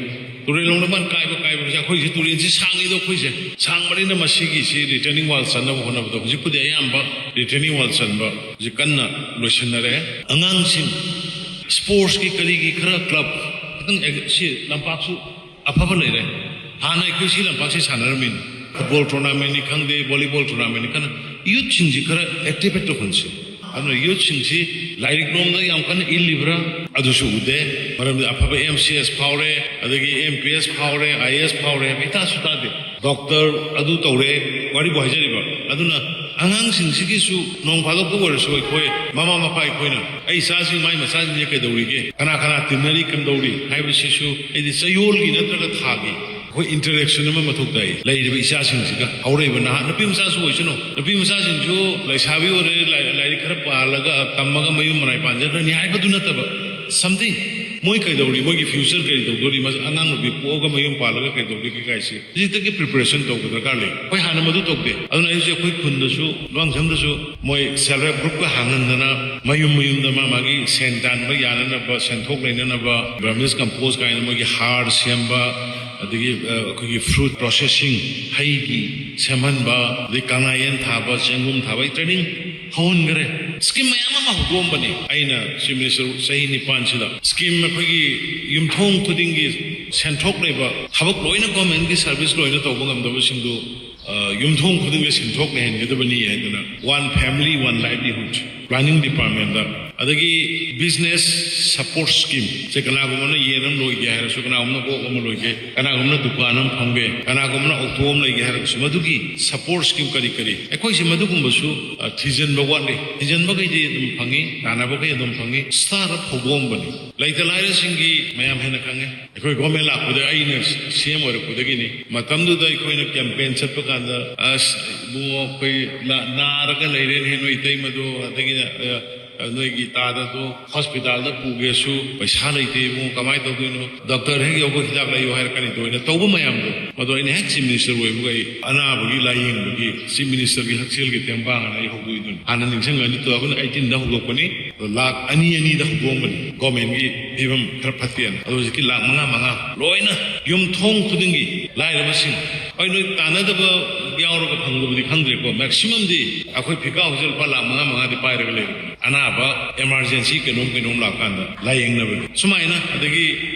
ꯇꯨꯔꯦꯜ ꯂꯧꯅꯕ ꯀꯥꯏꯕ, ꯀꯥꯏꯕꯁꯦ ꯑꯩꯈꯣꯏꯁꯦ ꯇꯨꯔꯦꯜꯁꯤ ꯁꯥꯡꯉꯤꯗꯣ, ꯑꯩꯈꯣꯏꯁꯦ ꯁꯥꯡꯕꯅꯤꯅ ꯃꯁꯤꯒꯤꯁꯤ ꯔꯤꯇꯔꯅꯤꯡ ꯋꯥꯜ ꯆꯟꯅꯕ ꯍꯣꯠꯅꯕꯗꯣ ꯍꯧꯖꯤꯛꯄꯨꯗꯤ ꯑꯌꯥꯝꯕ ꯔꯤꯇꯔꯅꯤꯡ ꯋꯥꯜ ꯆꯟꯕ ꯍꯧꯖꯤꯛ ꯀꯟꯅ ꯂꯣꯏꯁꯤꯟꯅꯔꯦ꯫ ꯑꯉꯥꯡꯁꯤꯡ ꯁ꯭ꯄꯣꯔꯠꯁꯀꯤ ꯀꯔꯤꯒꯤ ꯈꯔ ꯀ꯭ꯂꯕ ꯈꯤꯇꯪ ꯑꯦ-, ꯁꯤ ꯂꯝꯄꯥꯛꯁꯨ ꯑꯐꯕ ꯂꯩꯔꯦ꯫ ꯍꯥꯟꯅ ꯑꯩꯈꯣꯏ ꯁꯤ ꯂꯝꯄꯥꯛꯁꯤ ꯁꯥꯟꯅꯔꯝꯃꯤꯅꯤ, ꯐꯨꯠꯕꯣꯜ ꯇꯣꯔꯅꯥꯃꯦꯟꯅꯤ ꯈꯪꯗꯦ, ꯚꯣꯂꯤꯕꯣꯜ ꯇꯣꯔꯅꯥꯃꯦꯟꯅꯤ ꯈꯟꯅ ꯌꯨꯠꯁꯤꯡꯁꯤ ꯈꯔ ꯑꯦꯛꯇꯤꯚꯦꯠ ꯇꯧꯍꯟꯁꯤ꯫ ꯑꯗꯨꯅ ꯌꯨꯠꯁꯤꯡꯁꯤ ꯂꯥꯏꯔꯤꯛ ꯂꯣꯝꯗ ꯌꯥꯝ ꯀꯟꯅ ꯏꯜꯂꯤꯕ꯭ꯔꯥ ꯑꯗꯨꯁꯨ ꯎꯗꯦ꯫ ꯃꯔꯝꯗꯤ ꯑꯐꯕ ꯑꯦꯝ ꯁꯤ ꯑꯦꯁ ꯐꯥꯎꯔꯦ, ꯑꯗꯒꯤ M P S ꯐꯥꯎꯔꯦ, I A S ꯐꯥꯎꯔꯦ ꯍꯥꯏꯕ ꯏꯇꯥꯁꯨ ꯇꯥꯗꯦ꯫ ꯗꯣꯛꯇꯔ ꯑꯗꯨ ꯇꯧꯔꯦ, ꯋꯥꯔꯤꯕꯨ ꯍꯥꯏꯖꯔꯤꯕ꯫ ꯑꯗꯨꯅ ꯑꯉꯥꯡꯁꯤꯡꯁꯤꯒꯤꯁꯨ ꯅꯣꯡ ꯐꯥꯗꯣꯛꯇ ꯑꯣꯏꯔꯁꯨ ꯑꯩꯈꯣꯏ ꯃꯃꯥ ꯃꯄꯥ ꯑꯩꯈꯣꯏꯅ ꯑꯩ ꯏꯆꯥꯁꯤꯡ, ꯃꯥꯏ ꯃꯆꯥꯁꯤꯡꯁꯦ ꯀꯩꯗꯧꯔꯤꯒꯦ, ꯀꯅꯥ ꯀꯅꯥ ꯇꯤꯟꯅꯔꯤ, ꯀꯝꯗꯧꯔꯤ ꯍꯥꯏꯕꯁꯤꯁꯨ ꯑꯩꯗꯤ ꯆꯌꯣꯜꯒꯤ ꯅꯠꯇ꯭ꯔꯒ ꯊꯥꯒꯤ ꯑꯩꯈꯣꯏ ꯏꯟꯇꯔꯦꯛꯁꯟ ꯑꯃ ꯃꯊꯧ ꯇꯥꯏ꯫ ꯂꯩꯔꯤꯕ ꯏꯆꯥꯁꯤꯡꯁꯤꯒ, ꯍꯧꯔꯛꯏꯕ ꯅꯍꯥ ꯅꯨꯄꯤ ꯃꯆꯥꯁꯨ ꯑꯣꯏꯁꯅꯨ, ꯅꯨꯄꯤ ꯃꯆꯥꯁꯤꯡꯁꯨ ꯂꯩꯁꯥꯕꯤ ꯑꯣꯏꯔꯦ, ꯂꯥꯏ-, ꯂꯥꯏꯔꯤꯛ ꯈꯔ ꯄꯥꯍꯜꯂꯒ ꯇꯝꯃꯒ ꯃꯌꯨꯝ ꯃꯔꯥꯏ ꯄꯥꯟꯖꯈ꯭ꯔꯅꯤ ꯍꯥꯏꯕꯗꯨ ꯅꯠꯇꯕ, something, ꯃꯣꯏ ꯀꯩꯗꯧꯔꯤ, ꯃꯣꯏꯒꯤ ꯐ꯭ꯌꯨꯆꯔ ꯀꯔꯤ ꯇꯧꯗꯣꯔꯤ, ꯃꯁ-, ꯑꯉꯥꯡ ꯅꯨꯄꯤ ꯄꯣꯛꯑꯒ ꯃꯌꯨꯝ ꯄꯥꯜꯂꯒ ꯀꯩꯗꯧꯗꯣꯔꯤ ꯀꯥꯏꯁꯤ ꯍꯧꯖꯤꯛꯇꯒꯤ ꯄ꯭ꯔꯤꯄꯦꯔꯦꯁꯟ ꯇꯧꯕ ꯗꯔꯀꯥꯔ ꯂꯩ꯫ ꯑꯩꯈꯣꯏ ꯍꯥꯟꯅ ꯃꯗꯨ ꯇꯧꯗꯦ꯫ ꯑꯗꯨꯅ ꯑꯩꯁꯦ ꯑꯩꯈꯣꯏ ꯈꯨꯟꯗꯁꯨ, ꯂꯨꯋꯥꯡꯖꯝꯗꯁꯨ ꯃꯣꯏ ꯁꯦꯜꯐ ꯍꯦꯜꯞ ꯒ꯭ꯔꯨꯞꯀ ꯍꯥꯡꯍꯟꯗꯅ ꯃꯌꯨꯝ ꯃꯌꯨꯝꯗ ꯃꯥ ꯃꯥꯒꯤ ꯁꯦꯟ ꯇꯥꯟꯕ ꯌꯥꯅꯅꯕ, ꯁꯦꯟꯊꯣꯛ ꯂꯩꯅꯅꯕ, ꯕꯔꯃꯤꯁ ꯀꯝꯄꯣꯁ ꯀꯥꯏꯅ ꯃꯣꯏꯒꯤ ꯍꯥꯔ ꯁꯦꯝꯕ, ꯑꯗꯒꯤ ꯑ, ꯑꯩꯈꯣꯏꯒꯤ ꯐ꯭ꯔꯨꯠ ꯄ꯭ꯔꯣꯁꯦꯁꯤꯡ, ꯍꯩꯒꯤ ꯁꯦꯝꯍꯟꯕ, ꯑꯗꯩ ꯀꯪꯂꯥꯌꯦꯟ ꯊꯥꯕ, ꯆꯦꯡꯒꯨꯝ ꯊꯥꯕ, ꯑꯩ ꯇ꯭ꯔꯦꯅꯤꯡ ꯍꯧꯍꯟꯈ꯭ꯔꯦ꯫ ꯁ꯭ꯀꯤꯝ ꯃꯌꯥꯝ ꯑꯃ ꯍꯧꯗꯣꯛꯑꯝꯕꯅꯤ꯫ ꯑꯩꯅ ꯆꯤꯐ ꯃꯤꯅꯤꯁꯇꯔ ꯆꯍꯤ ꯅꯤꯄꯥꯟꯁꯤꯗ ꯁ꯭ꯀꯤꯝ ꯑꯩꯈꯣꯏꯒꯤ ꯌꯨꯝꯊꯣꯡ ꯈꯨꯗꯤꯡꯒꯤ ꯁꯦꯟꯊꯣꯛ ꯂꯩꯕ, ꯊꯕꯛ ꯂꯣꯏꯅ, ꯒꯣꯔꯃꯦꯟꯒꯤ ꯁꯥꯔꯚꯤꯁ ꯂꯣꯏꯅ ꯇꯧꯕ ꯉꯝꯗꯕꯁꯤꯡꯗꯨ ꯑ, ꯌꯨꯝꯊꯣꯡ ꯈꯨꯗꯤꯡꯗ ꯁꯦꯟꯊꯣꯛ ꯂꯩꯍꯟꯒꯗꯕꯅꯤ ꯍꯥꯏꯗꯅ, One Family One Livelihood, planning ꯗꯤꯄꯥꯔꯠꯃꯦꯟꯗ, ꯑꯗꯒꯤ ꯕꯤꯖꯤꯅꯦꯁ ꯁꯄꯣꯔꯠ ꯁ꯭ꯀꯤꯝ ꯁꯦ, ꯀꯅꯥꯒꯨꯝꯕꯅ ꯌꯦꯟ ꯑꯃ ꯂꯣꯏꯒꯦ ꯍꯥꯏꯔꯁꯨ, ꯀꯅꯥꯒꯨꯝꯕꯅ ꯑꯣꯛ ꯑꯃ ꯂꯣꯏꯒꯦ, ꯀꯅꯥꯒꯨꯝꯕꯅ ꯗꯨꯀꯥꯟ ꯑꯃ ꯐꯝꯒꯦ, ꯀꯅꯥꯒꯨꯝꯕꯅ ꯑꯣꯛꯇꯣ ꯑꯃ ꯂꯩꯒꯦ ꯍꯥꯏꯔꯒꯁꯨ, ꯃꯗꯨꯒꯤ ꯁꯄꯣꯔꯠ ꯁ꯭ꯀꯤꯝ ꯀꯔꯤ ꯀꯔꯤ, ꯑꯩꯈꯣꯏꯁꯦ ꯃꯗꯨꯒꯨꯝꯕꯁꯨ ꯑ, ꯊꯤꯖꯤꯟꯕ ꯋꯥꯠꯂꯤ꯫ ꯊꯤꯖꯤꯟꯕꯈꯩꯗꯤ ꯑꯗꯨꯝ ꯐꯪꯉꯤ, ꯇꯥꯟꯅꯕꯈꯩ ꯑꯗꯨꯝ ꯐꯪꯉꯤ꯫ ꯁ꯭ꯇꯥꯔꯠ ꯑꯞ ꯍꯧꯗꯣꯛꯑꯝꯕꯅꯤ꯫ ꯂꯩꯇ ꯂꯥꯏꯔꯁꯤꯡꯒꯤ ꯃꯌꯥꯝ ꯍꯦꯟꯅ ꯈꯪꯉꯦ꯫ ꯑꯩꯈꯣꯏ ꯒꯣꯔꯃꯦꯟ ꯂꯥꯛꯄꯗ, ꯑꯩꯅ ꯁꯤ ꯑꯦꯝ ꯑꯣꯏꯔꯛꯄꯗꯒꯤꯅꯤ꯫ ꯃꯇꯝꯗꯨꯗ ꯑꯩꯈꯣꯏꯅ ꯀꯦꯝꯄꯦꯟ ꯆꯠꯄ ꯀꯥꯟꯗ, "ꯑꯁ ꯏꯕꯨꯡꯉꯣ, ꯑꯩꯈꯣꯏ ꯅꯥ-, ꯅꯥꯔꯒ ꯂꯩꯔꯦꯅꯦ, ꯅꯣꯏ ꯏꯇꯩꯃꯗꯣ, ꯑꯗꯒꯤ ꯑ, ꯅꯣꯏꯒꯤ ꯇꯥꯗꯗꯣ ꯍꯣꯁꯄꯤꯇꯥꯜꯗ ꯄꯨꯒꯦꯁꯨ ꯄꯩꯁꯥ ꯂꯩꯇꯦ ꯏꯕꯨꯡꯉꯣ, ꯀꯃꯥꯏꯅ ꯇꯧꯗꯣꯏꯅꯣ? ꯗꯣꯛꯇꯔ ꯍꯦꯛ ꯌꯧꯕ ꯍꯤꯗꯥꯛ ꯂꯩꯌꯨ ꯍꯥꯏꯔꯛꯀꯅꯤꯗꯣ" ꯑꯩꯅ ꯇꯧꯕ ꯃꯌꯥꯝꯗꯣ, ꯃꯗꯣ ꯑꯩꯅ ꯍꯦꯛ ꯆꯤꯐ ꯃꯤꯅꯤꯁꯇꯔ ꯑꯣꯏꯕꯒ ꯑꯩ ꯑꯅꯥꯕꯒꯤ ꯂꯥꯏꯌꯦꯡꯕꯒꯤ ꯆꯤꯐ ꯃꯤꯅꯤꯁꯇꯔꯒꯤ ꯍꯛꯁꯦꯜꯒꯤ ꯇꯦꯡꯕꯥꯡ ꯑꯅ ꯑꯩ ꯍꯧꯗꯣꯛꯏꯗꯨꯅꯤ꯫ ꯍꯥꯟꯅ ꯅꯤꯡꯁꯤꯡꯒꯅꯤ, ꯇꯨ ꯊꯥꯎꯖꯟ ꯑꯩꯠꯇꯤꯟꯗ ꯍꯧꯗꯣꯛꯄꯅꯤ꯫ ꯑꯗꯣ ꯂꯥꯛ ꯑꯅꯤ ꯑꯅꯤꯗ ꯍꯧꯗꯣꯛꯑꯝꯕꯅꯤ, ꯒꯣꯔꯃꯦꯟꯒꯤ ꯐꯤꯕꯝ ꯈꯔ ꯐꯠꯇꯦꯅ꯫ ꯑꯗꯣ ꯍꯧꯖꯤꯛꯇꯤ ꯂꯥꯛ ꯃꯉꯥ ꯃꯉꯥ ꯂꯣꯏꯅ ꯌꯨꯝꯊꯣꯡ ꯈꯨꯗꯤꯡꯒꯤ ꯂꯥꯏꯔꯕꯁꯤꯡ, ꯍꯣꯏ, ꯅꯣꯏ ꯇꯥꯟꯅꯗꯕ ꯌꯥꯎꯔꯒ ꯐꯪꯗꯕꯗꯤ ꯈꯪꯗ꯭ꯔꯦꯀꯣ, ꯃꯦꯛꯁꯤꯃꯝꯗꯤ ꯑꯩꯈꯣꯏ ꯐꯤꯀꯥ ꯍꯧꯖꯤꯛ ꯂꯨꯄꯥ ꯂꯥꯛ ꯃꯉꯥ ꯃꯉꯥꯗꯤ ꯄꯥꯏꯔꯒ ꯂꯩꯔꯦ꯫ ꯑꯅꯥꯕ, ꯏꯃꯥꯔꯖꯦꯟꯁꯤ ꯀꯩꯅꯣꯝ ꯀꯩꯅꯣꯝ ꯂꯥꯛꯀꯥꯟꯗ ꯂꯥꯏꯌꯦꯡꯅꯕꯒꯤ꯫ ꯁꯨꯃꯥꯏꯅ, ꯑꯗꯒꯤ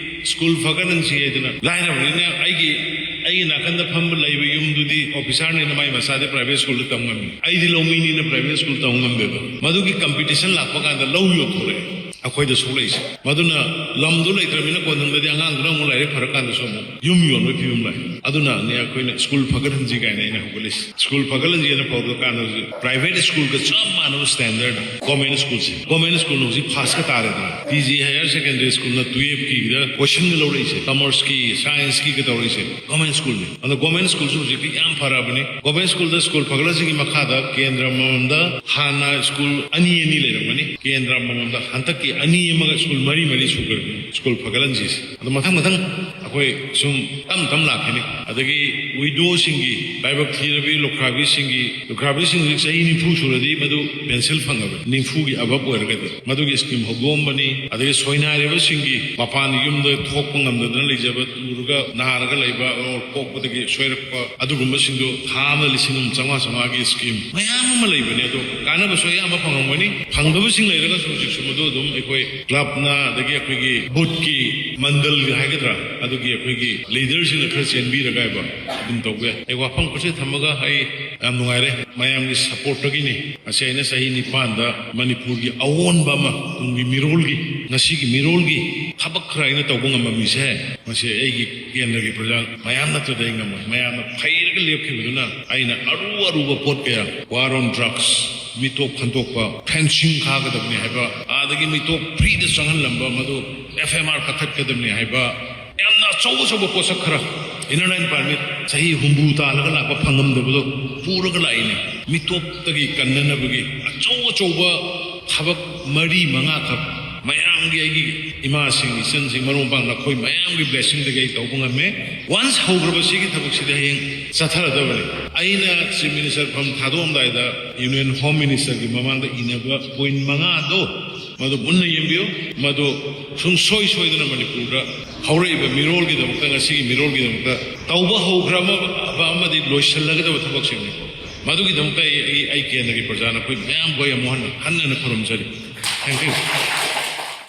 ꯁ꯭ꯀꯨꯜ ꯐꯒꯠꯍꯟꯁꯤ ꯍꯥꯏꯗꯅ, ꯂꯥꯏꯔꯕꯅꯤꯅ ꯑꯩꯒꯤ, ꯑꯩꯒꯤ ꯅꯥꯀꯟꯗ ꯐꯝꯕ ꯂꯩꯕ ꯌꯨꯝꯗꯨꯗꯤ ꯑꯣꯐꯤꯁꯥꯔꯅꯤꯅ ꯃꯥꯏ ꯃꯆꯥꯗꯤ ꯄ꯭ꯔꯥꯏꯚꯦꯠ ꯁ꯭ꯀꯨꯜꯗ ꯇꯝ ꯉꯝꯃꯤ, ꯑꯩꯗꯤ ꯂꯧꯃꯤꯅꯤꯅ ꯄ꯭ꯔꯥꯏꯚꯦꯠ ꯁ꯭ꯀꯨꯜ ꯇꯝ ꯉꯝꯗꯦꯗꯣ꯫ ꯃꯗꯨꯒꯤ ꯀꯝꯄꯤꯇꯤꯁꯟ ꯂꯥꯛꯄ ꯀꯥꯟꯗ ꯂꯧ ꯌꯣꯟꯊꯣꯔꯛꯑꯦ, ꯑꯩꯈꯣꯏꯗ ꯁꯣꯛꯂꯛꯏꯁꯦ꯫ ꯃꯗꯨꯅ ꯂꯝꯗꯣ ꯂꯩꯇ꯭ꯔꯕꯅꯤꯅ ꯀꯣꯟꯊꯪꯗꯗꯤ ꯑꯉꯥꯡꯗꯨꯅ ꯑꯃꯨꯛ ꯂꯥꯏꯔꯤꯛ ꯐꯔꯀꯥꯟꯗꯁꯨ ꯑꯃꯨꯛ ꯌꯨꯝ ꯌꯣꯟꯕꯒꯤ ꯐꯤꯕꯝ ꯂꯥꯛꯑꯦ꯫ ꯑꯗꯨꯅꯅꯦ ꯑꯩꯈꯣꯏꯅ ꯁ꯭ꯀꯨꯜ ꯐꯒꯠꯍꯟꯁꯤ ꯀꯥꯏꯅ ꯑꯩꯅ ꯍꯧꯒꯠꯂꯤꯁꯦ꯫ ꯁ꯭ꯀꯨꯜ ꯐꯒꯠꯍꯟꯁꯦꯅ ꯍꯧꯔꯀꯥꯟꯗ ꯍꯧꯖꯤꯛ ꯄ꯭ꯔꯥꯏꯚꯦꯠ ꯁ꯭ꯀꯨꯜꯒ ꯆꯞ ꯃꯥꯟꯅꯕ ꯁ꯭ꯇꯦꯟꯗꯔꯗ ꯒꯣꯔꯃꯦꯟ ꯁ꯭ꯀꯨꯜꯁꯦ, ꯒꯣꯔꯃꯦꯟ ꯁ꯭ꯀꯨꯜꯅ ꯍꯧꯖꯤꯛ ꯐꯥꯔꯁꯀ ꯇꯥꯔꯦꯗꯅ꯫ ꯇꯤ ꯖꯤ ꯍꯥꯌꯔ ꯁꯦꯀꯦꯟꯗꯔꯤ ꯁ꯭ꯀꯨꯜꯅ ꯇꯨꯌꯦꯜꯐꯀꯤꯗ ꯀꯣꯏꯁꯟꯒ ꯂꯧꯔꯛꯏꯁꯦ, ꯀꯃꯔꯁꯀꯤ, ꯁꯥꯏꯟꯁꯀꯤꯒ ꯇꯧꯔꯛꯏꯁꯦ ꯒꯣꯔꯃꯦꯟ ꯁ꯭ꯀꯨꯜꯅꯤ꯫ ꯑꯗꯣ ꯒꯣꯔꯃꯦꯟ ꯁ꯭ꯀꯨꯜꯁꯨ ꯍꯧꯖꯤꯛꯇꯤ ꯌꯥꯝ ꯐꯔꯕꯅꯤ꯫ ꯒꯣꯔꯃꯦꯟ ꯁ꯭ꯀꯨꯜꯗ ꯁ꯭ꯀꯨꯜ ꯐꯒꯠꯍꯟꯁꯤꯒꯤ ꯃꯈꯥꯗ ꯀꯦꯟꯗ꯭ꯔ ꯑꯃꯃꯝꯗ ꯍꯥꯟꯅ ꯁ꯭ꯀꯨꯜ ꯑꯅꯤ ꯑꯅꯤ ꯂꯩꯔꯝꯒꯅꯤ, ꯀꯦꯟꯗ꯭ꯔ ꯑꯃꯃꯝꯗ ꯍꯟꯗꯛꯀꯤ ꯑꯅꯤ ꯑꯃꯒ ꯁ꯭ꯀꯨꯜ ꯃꯔꯤ ꯃꯔꯤ ꯁꯨꯈ꯭ꯔꯕꯅꯤ ꯁ꯭ꯀꯨꯜ ꯐꯒꯠꯍꯟꯁꯤꯁꯦ꯫ ꯑꯗꯣ ꯃꯊꯪ ꯃꯊꯪ ꯑꯩꯈꯣꯏ ꯁꯨꯝ ꯇꯞ ꯇꯞ ꯂꯥꯛꯈꯤꯅꯤ꯫ ꯑꯗꯒꯤ ꯋꯤꯗꯣꯁꯤꯡꯒꯤ, ꯂꯥꯏꯕꯛ ꯊꯤꯔꯕꯤ ꯂꯨꯈ꯭ꯔꯥꯕꯤꯁꯤꯡꯒꯤ, ꯂꯨꯈ꯭ꯔꯥꯕꯤꯁꯤꯡ ꯍꯧꯖꯤꯛ ꯆꯍꯤ ꯅꯤꯐꯨ ꯁꯨꯔꯗꯤ ꯃꯗꯨ ꯄꯦꯟꯁꯤꯜ ꯐꯪꯉꯕꯅꯤ, ꯅꯤꯐꯨꯒꯤ ꯑꯕꯞ ꯑꯣꯏꯔꯒꯗꯤ꯫ ꯃꯗꯨꯒꯤ ꯁ꯭ꯀꯤꯝ ꯍꯧꯗꯣꯛꯑꯝꯕꯅꯤ꯫ ꯑꯗꯒꯤ ꯁꯣꯏꯅꯥꯏꯔꯕꯁꯤꯡꯒꯤ, ꯃꯄꯥꯟ ꯌꯨꯝꯗ ꯊꯣꯛꯄ ꯉꯝꯗꯗꯅ ꯂꯩꯖꯕ, ꯇꯨꯔꯒ ꯅꯥꯔꯒ ꯂꯩꯕ, ꯑꯣꯔ ꯄꯣꯛꯄꯗꯒꯤ ꯁꯣꯏꯔꯛꯄ, ꯑꯗꯨꯒꯨꯝꯕꯁꯤꯡꯗꯣ ꯊꯥ ꯑꯃꯗ ꯂꯤꯁꯤꯡ ꯑꯃ ꯆꯥꯝꯃꯉꯥ ꯆꯥꯝꯃꯉꯥꯒꯤ ꯁ꯭ꯀꯤꯝ ꯃꯌꯥꯝ ꯑꯃ ꯂꯩꯕꯅꯦ꯫ ꯑꯗꯣ ꯀꯥꯟꯅꯕꯁꯨ ꯑꯌꯥꯝꯕ ꯐꯪꯉꯝꯒꯅꯤ꯫ ꯐꯪꯗꯕꯁꯤꯡ ꯂꯩꯔꯒꯁꯨ ꯍꯧꯖꯤꯛꯁꯨ ꯃꯗꯨ ꯑꯗꯨꯝ ꯑꯩꯈꯣꯏ ꯀ꯭ꯂꯕꯅ, ꯑꯗꯒꯤ ꯑꯩꯈꯣꯏꯒꯤ ꯕꯨꯠꯀꯤ ꯃꯟꯗꯜ ꯍꯥꯏꯒꯗ꯭ꯔꯥ, ꯑꯗꯨꯒꯤ ꯑꯩꯈꯣꯏꯒꯤ ꯂꯤꯗꯔꯁꯤꯡꯅ ꯈꯔ ꯆꯦꯟꯕꯤꯔꯒ ꯍꯥꯏꯕ ꯑꯗꯨꯝ ꯇꯧꯕ ꯌꯥꯏ꯫ ꯑꯩ ꯋꯥꯐꯝ ꯈꯔꯁꯦ ꯊꯝꯃꯒ ꯑꯩ ꯌꯥꯝ ꯅꯨꯡꯉꯥꯏꯔꯦ꯫ ꯃꯌꯥꯝꯒꯤ ꯁꯄꯣꯔꯠꯇꯒꯤꯅꯤ꯫ ꯉꯁꯤ ꯑꯩꯅ ꯆꯍꯤ ꯅꯤꯄꯥꯟꯗ ꯃꯅꯤꯄꯨꯔꯒꯤ ꯑꯑꯣꯟꯕ ꯑꯃ, ꯇꯨꯡꯒꯤ ꯃꯤꯔꯣꯜꯒꯤ, ꯉꯁꯤꯒꯤ ꯃꯤꯔꯣꯜꯒꯤ ꯊꯕꯛ ꯈꯔ ꯑꯩꯅ ꯇꯧꯕ ꯉꯝꯃꯝꯃꯤꯁꯦ, ꯃꯁꯤ ꯑꯩꯒꯤ ꯀꯦꯟꯗ꯭ꯔꯒꯤ ꯄ꯭ꯔꯖꯥ ꯃꯌꯥꯝ ꯅꯠꯇ꯭ꯔꯗꯤ ꯑꯩ ꯉꯝꯃꯣꯏ꯫ ꯃꯌꯥꯝꯅ ꯐꯩꯔꯒ ꯂꯦꯞꯈꯤꯕꯗꯨꯅ ꯑꯩꯅ ꯑꯔꯨ ꯑꯔꯨꯕ ꯄꯣꯠ ꯀꯌꯥ, war on drugs, ꯃꯤꯇꯣꯞ ꯈꯟꯗꯣꯛꯄ, ꯐꯦꯟꯁꯤꯡ ꯈꯥꯒꯗꯕꯅꯤ ꯍꯥꯏꯕ, ꯑꯗꯒꯤ ꯃꯤꯇꯣꯞ ꯐ꯭ꯔꯤꯗ ꯆꯪꯍꯜꯂꯝꯕ ꯃꯗꯨ ꯑꯦꯐ ꯑꯥꯏ ꯑꯥꯔ ꯀꯛꯊꯠꯀꯗꯕꯅꯤ ꯍꯥꯏꯕ, ꯌꯥꯝꯅ ꯑꯆꯧ ꯑꯆꯧꯕ ꯄꯣꯠꯁꯛ ꯈꯔ, ꯏꯅꯔ ꯂꯥꯏꯟ ꯄꯥꯔꯃꯤꯠ ꯆꯍꯤ ꯍꯨꯝꯐꯨ ꯇꯥꯜꯂꯒ ꯂꯥꯛꯄ ꯐꯪꯉꯝꯗꯕꯗꯣ ꯄꯨꯔꯒ ꯂꯥꯛꯏꯅꯦ꯫ ꯃꯤꯇꯣꯞꯇꯒꯤ ꯀꯟꯅꯅꯕꯒꯤ ꯑꯆꯧ ꯑꯆꯧꯕ ꯊꯕꯛ ꯃꯔꯤ ꯃꯉꯥꯈꯛ ꯃꯌꯥꯝꯒꯤ, ꯑꯩꯒꯤ ꯏꯃꯥꯁꯤꯡ, ꯏꯆꯟꯁꯤꯡ, ꯃꯔꯨꯞ ꯃꯄꯥꯡ, ꯅꯈꯣꯏ ꯃꯌꯥꯝꯒꯤ ꯕ꯭ꯂꯦꯁꯤꯡꯗꯒꯤ ꯑꯩ ꯇꯧꯕ ꯉꯝꯃꯦ꯫ ꯋꯥꯟꯁ ꯍꯧꯈ꯭ꯔꯕ ꯁꯤꯒꯤ ꯊꯕꯛꯁꯤꯗꯤ ꯍꯌꯦꯡ ꯆꯠꯊꯔꯗꯕꯅꯤ꯫ ꯑꯩꯅ ꯆꯤꯐ ꯃꯤꯅꯤꯁꯇꯔ ꯐꯝ ꯊꯥꯗꯣꯛꯑꯝꯗꯥꯏꯗ ꯌꯨꯅꯤꯌꯟ ꯍꯣꯝ ꯃꯤꯅꯤꯁꯇꯔꯒꯤ ꯃꯃꯥꯡꯗ ꯏꯅꯕ ꯄꯣꯏꯟ ꯃꯉꯥꯗꯣ, ꯃꯗꯨ ꯃꯨꯟꯅ ꯌꯦꯡꯕꯤꯌꯨ꯫ ꯃꯗꯨ ꯁꯨꯡꯁꯣꯏ ꯁꯣꯏꯗꯅ ꯃꯅꯤꯄꯨꯔꯗ ꯍꯧꯔꯛꯏꯕ ꯃꯤꯔꯣꯜꯒꯤꯗꯃꯛꯇ, ꯉꯁꯤꯒꯤ ꯃꯤꯔꯣꯜꯒꯤꯗꯃꯛꯇ ꯇꯧꯕ ꯍꯧꯈ꯭ꯔꯕ ꯑꯃꯗꯤ ꯂꯣꯏꯁꯤꯜꯂꯒꯗꯕ ꯊꯕꯛꯁꯤꯡꯅꯤ꯫ ꯃꯗꯨꯒꯤꯗꯃꯛꯇ ꯑꯩ, ꯑꯩ, ꯑꯩ ꯀꯦꯟꯗ꯭ꯔꯒꯤ ꯄ꯭ꯔꯖꯥ ꯅꯈꯣꯏ ꯃꯌꯥꯝꯕꯨ ꯑꯩ ꯑꯃꯨꯛ ꯍꯟꯅ, ꯍꯟꯅ ꯍꯟꯅ ꯈꯨꯔꯨꯝꯖꯔꯤ꯫ Thank you꯫